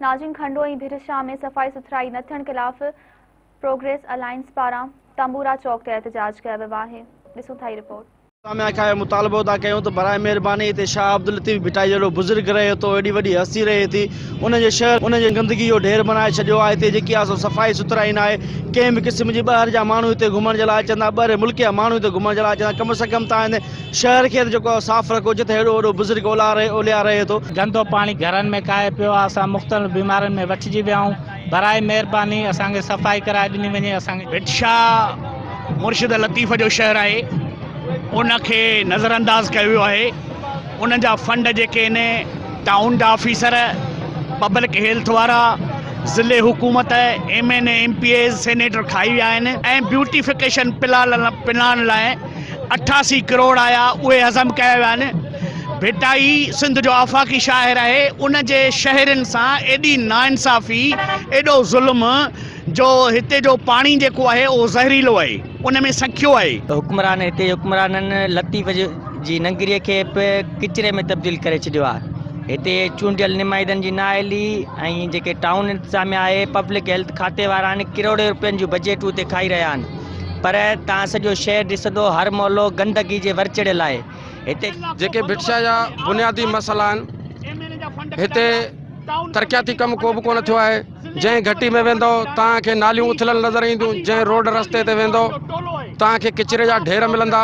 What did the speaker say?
ناظرين کنڊو ۽ ڀٽ شاهه ۾ صفائي سٿرائي نه ٿيڻ خلاف پروگريس الائنس پاران تنبورا چوڪ تي احتجاج ڪيو ويو آهي ڏسون ٿا هي رپورٽ. انتظاميا کان اهو مطالبو ٿا ڪيون ته براء مهرباني هتي شاهه عبداللطيف ڀٽائي جهڙو بزرگ رهي ٿو ايڏي وڏي هستي رهي ٿي ان جي شهر ان جي گندگي جو ڍير بڻائي ڇڏيو آهي هتي جيڪي آهي سو صفائي سٿرائي ناهي ڪنهن به قسم جي ٻاهر جا ماڻهو هتي گهمڻ جي لاء اچن ٿا ٻاهرين ملڪ جا ماڻهو هتي گهمڻ جي لاء اچن ٿا ڪم سان ڪم تان هن شهر کي ته جيڪو آهي صاف رکو جتي هيڏو وڏو بزرگ اولياء رهي ٿو. گندو پاڻي گهرن ۾ ڪاهي پيو آهي اسان مختلف بيمارين ۾ وٺجي ويا آهيون براء مهرباني اسان کي صفائي ڪرائي ڏني وڃي اسان کي. ڀٽ شاهه مرشد لطيف جو شهر آهي ان کي نظر انداز ڪيو ويو آهي ان جا فنڊ جيڪي آهن ٽائون جا آفيسر پبلڪ هيلٿ وارا ضلعي حڪومت M N A M P As senator کائي ويا آهن ۽ بيوٽيفڪيشن پلان لاء 88 ڪروڙ آيا اهي هضم ڪيا ويا آهن. ڀٽائي سنڌ جو آفاقي شاعر آهي ان جي شهرين سان ايڏي ناانصافي ايڏو ظلم جو هتي جو پاڻي جيڪو آهي اهو زهريلو آهي ان ۾ سکيو آهي. حڪمران هتي جي حڪمرانن لطيف جي ننگري کي به ڪچري ۾ تبديل ڪري ڇڏيو آهي هتي چونڊيل نمائندن جي نااهلي ۽ جيڪي ٽائون انتظاميا آهي پبلڪ هيلٿ کاتي وارا آهن ڪروڙين روپين جون بجيٽون هتي کائي رهيا آهن پر توهان سڄو شهر ڏسندو هر محلو گندگي جي ور چڙهيل آهي هتي. جيڪي ڀٽ شاهه جا بنيادي مسئلا آهن هتي ترقياتي ڪم ڪو به ڪونه ٿيو آهي جنهن گهٽي ۾ ويندو توهان کي ناليون اٿليل نظر اينديون جنهن روڊ رستي تي ويندو توهان کي ڪچري جا ڍير ملندا.